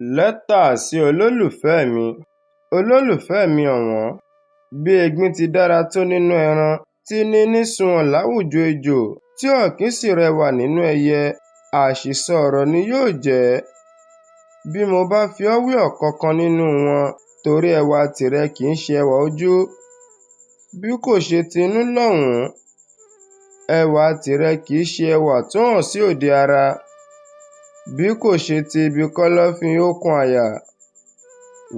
Lẹ́tà sí olólùfẹ́ mi. Olólùfẹ́ mi ọ̀wọ́n, bí egbin ti dára tó nínú ẹran, tí níní sunwọ̀n láwùjọ ejò, tí ọ̀kín sì rẹwà nínú ẹyẹ, àṣìsọ ọ̀rọ̀ ni yóò jẹ́ bí mo bá fi ọ́ wé ọ̀kankan nínú wọn, torí ẹwà tìrẹ kì í ṣe ẹwà ojú, bí kò ṣe tinú lọ́hùn-ún. Ẹwà tìrẹ kì í ṣe ẹwà tó hàn sí òde ara, bí kò ṣe ti ibi kọ́lọ́fín oókan àyà.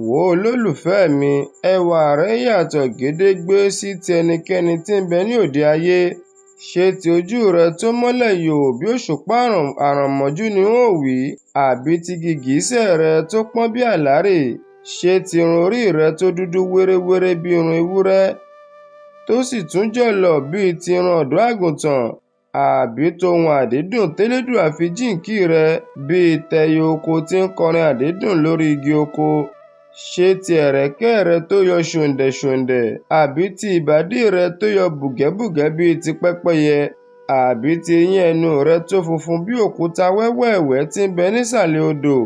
Wò ó olólùfẹ́ mi, ẹwà rẹ yàtọ̀ gédégbé sí ti ẹnikẹ́ni tí ń bẹ ní òde ayé. Ṣé ti ojú rẹ tó mọ́lẹ̀ yòò bí òṣùpá àrànmọ́jú ni n ó wí, àbí ti gìgísẹ̀ rẹ tó pọ́n bí àlárè? Ṣé ti irun orí rẹ tó dúdú wéréwéré bí irun ewúrẹ́, tó sì tún jọ̀lọ̀ bíi ti irun ọ̀dọ́ àgùntàn, àbí tohùn àdídùn t'Elédùà fi jíǹkí rẹ bíi tẹyẹ oko tí ń kọrin àdídùn lórí igi oko? Ṣé ti ẹ̀rẹ̀kẹ́ rẹ tó yọ ṣòǹdẹ̀ṣòǹdẹ̀, àbí ti ìbàdí rẹ tó yọ bùgẹ́bùgẹ́ bíi ti pẹ́pẹ́yẹ, àbí ti eyín ẹnu rẹ tó funfun bí òkúta wẹ́wẹ̀wẹ́ tí ń bẹ nísàlẹ̀ odò?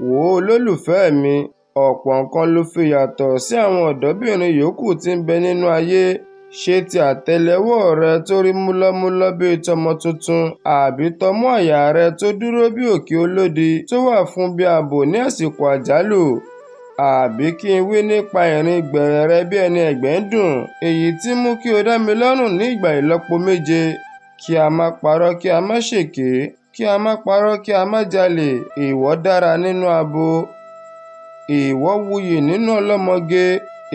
Wò ó olólùfẹ́ mi, ọ̀pọ̀ nǹkan lo fi yàtọ̀ sí àwọn ọ̀dọ́bìnrin yòókù tí ń bẹ nínú ayé. Ṣé ti àtẹ́lẹwọ́ rẹ tó rí múlọ́múlọ́ bíi tọmọ tuntun, àbí tọmú àyà rẹ tó dúró bí òkè olódi tó wà fún bí ààbò ní àsìkò àjálù? Àbí kí n wí nípa ìrìn gbẹ̀rẹ̀ rẹ bí ẹni ẹ̀gbẹ́ ń dùn, èyí tí mú kí o dá mi lọ́rùn ní ìgbà ìlọ́po méje? Kí a má parọ́ kí a má ṣèké, kí a má parọ́ kí a má jalè, ìwọ dára nínú abo. Ìwọ wuyì nínú ọlọ́mọge,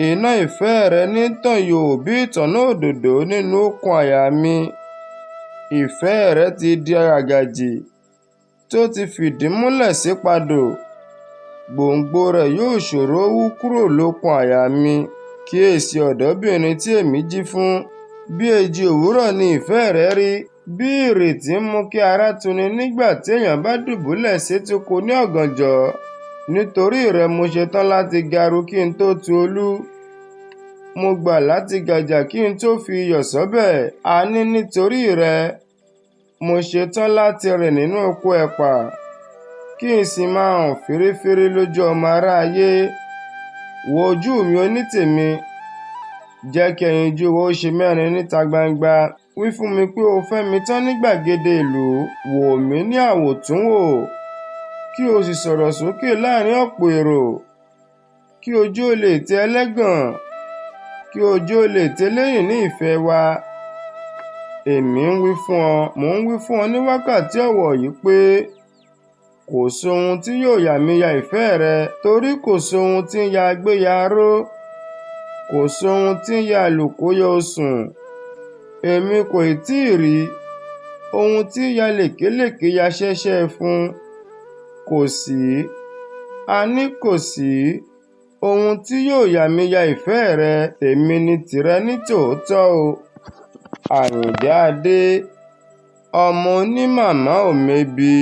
iná ìfẹ́ rẹ ní tàn yòò bí ìtànná òdòdó nínú oókan àyà mi. Ìfẹ́ rẹ ti di àgàjì tó ti fìdí múlẹ̀ sípadò, gbòǹgbò rẹ̀ yóò ṣòroó hú kúrò lókun àyà mi. Kíyèsí ọ̀dọ́bìnrin tí èmi jí fún, bí èjì òwúrọ̀ ni ìfẹ́ rẹ rí, bí ìrì tí ń mú kí ara tuni nígbà tí èèyàn bá dùbúlẹ̀ sétíko ní ọ̀gànjọ́. Nítorí rẹ mo ṣetán láti garu kí n tó tu olú. Mo gbà láti gàjà kí n tó fi iyọ̀ sọ́bẹ̀, àní nítorí rẹ. Mo ṣetán láti rìn nínú oko ẹ̀pà, kí n sì máa hàn fírífírí lójú ọmọ aráyé. Wo ojú mi onítèmi, jẹ́ kí ẹyinjú wa ó ṣe mẹ́rin níta gbangba. Wí fún mi pé o fẹ́ mi tán ní gbàgede ìlú, wò mí ní àwòtúnwò, kí o sì sọ̀rọ̀ sókè láàrín ọ̀pọ̀ èrò, kí ojú ó lè ti ẹlẹ́gàn, kí ojú ó lè ti elénìní ìfẹ́ wa. Èmi ń wí fún ọ, mò ń wí fún ọ ní wákàtí ọ̀wọ̀ yìí pé kò sóhun tí yóò yà mí ya ìfẹ́ rẹ, torí kò sóhun tí ń ya agbéyàró, kò sóhun tí ń ya àlùkò yọ osùn. Èmi kò ì tí ì rí ohun tí ya lèkélèké ya ṣẹ́ṣẹ́ fún. Kò sí, àní kò sí ohun tí yóò yà mí ya ìfẹ́ rẹ, tèmi ni tìrẹ ní tòótọ́ o. Àyìndé Adé, ọmọ onímàmá ò mebi.